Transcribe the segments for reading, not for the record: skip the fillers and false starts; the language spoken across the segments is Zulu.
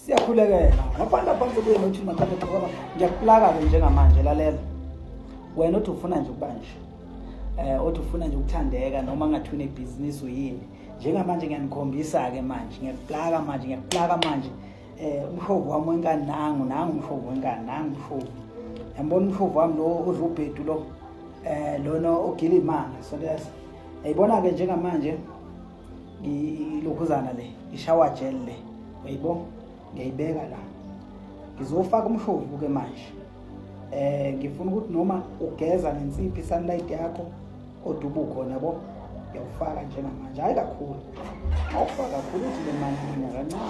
Siyakhulekela. Ngaphandle phansi kuye nothi mathanda ngoba ngiyakuplaka ke njengamanje, lalela. Wena othi ufuna nje ukuba nje. Othi ufuna nje ukuthandeka noma ngathi unebhizinisi uyini. Njengamanje ngiyanikhombisa ke manje, ngiyakuplaka manje, ngiyakuplaka manje. Umshovu wami wenkani nangu, nangu umshovu wenkani, nangu umshovu. Yambona umshovu wami lo odla ubhedu lo. Lona ogila imanga, so yes. Yayibona ke njengamanje ilokhuzana le, ishower gel le, uyayibo, ngiyayibeka la, ngizofaka umshovu ke manje. Ngifuna ukuthi noma ugeza ngensiphi sunlight yakho odubu khona yabo, ngiyawufaka njengamanje, hayi kakhulu, awufaka kakhulu uthi le mali mina kancane,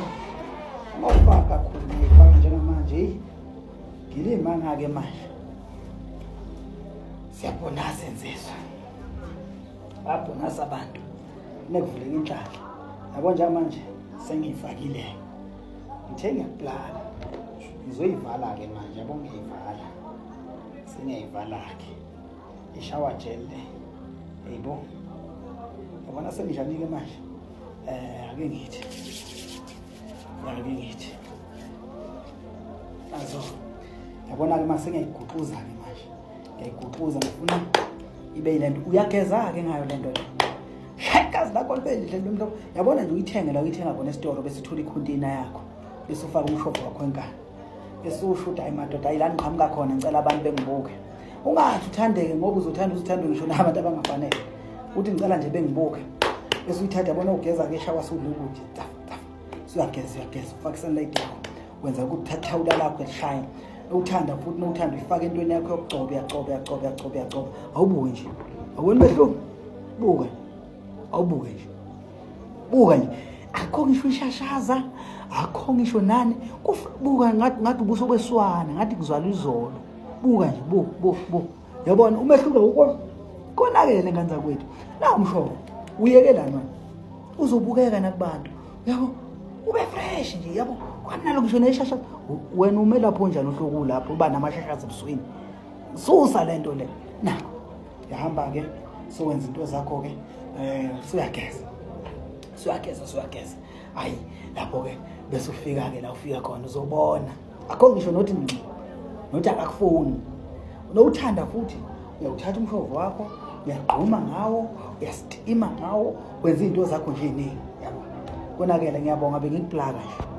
awufaka kakhulu, ngiyifaka njengamanje. Hey, ngilimanga ke manje, siyabona senziswa babhonasa abantu nekuvuleka inhlanhla yabo. Njengamanje sengiyifakile, ngithe ngiyakuplana, ngizoyivala-ke manje yabo, ngiyayivala, sengiyayivala-ke ishower gel le, yayibo, yabona senginjani-ke manje. Ake ngithi, ake ngithi azo, yabona-ke mase ngiyayiguquza-ke manje, ngiyayiguquza, ngifuna ibe yile nto. Uyageza-ke ngayo le nto le, shaya igazi lakho libe lihle lo mhlobo, yabona nje. Uyithenge la uyithenga khona esitolo, bese uthola ikhonteyina yakho, bese ufaka umshovo wakho enkani, bese usho ukuthi, hayi madoda, hayi la ngiqhamuka khona, ngicela abantu bengibuke. Ungathi uthandeke ngoba uzothanda uzithandwe ngisho nabantu abangafanele, uthi ngicela nje bengibuke, bese uyithatha, yabona, ugeza-ke ishawa sudla ukudla, taf taf, suyageza, uyageza, ufaka isunlight yakho, wenza ukuthi uthathe ithawula lakho elishaya uthanda futhi nowuthanda, uyifake entweni yakho yokugcoba, uyagcoba, uyagcoba, uyagcoba, uyagcoba. Awubuke nje, awuboni mehluko? Buka, awubuke nje, buka nje, akho ngisho ishashaza, akho ngisho nani. Buka, ngathi ubuso kweswana, ngathi kuzwala izolo. Buka nje, buka, buka, buka, yabona umehluko uko konakele ngane zakwethu. La umshovo uyekelani wena, uzobukeka nakubantu, yabo, ube fresh nje, yabo, kwanalo ngisho neshasha. Wena ume lapho njani, uhloku lapho uba namashashaza ebusweni, susa lento le nakho, yahamba ke, sowenza into zakho ke, suyageza, suyageza, suyageza. Hayi, lapho ke bese ufika ke la ufika khona, uzobona akho ngisho nothi ngci nothi akakufuni nowuthanda futhi. Uyawuthatha umshovo wakho, uyagquma ngawo, uyastima ngawo, wenza izinto zakho nje eziningi, yabo. Konakele, ngiyabonga, bengikuplaka nje.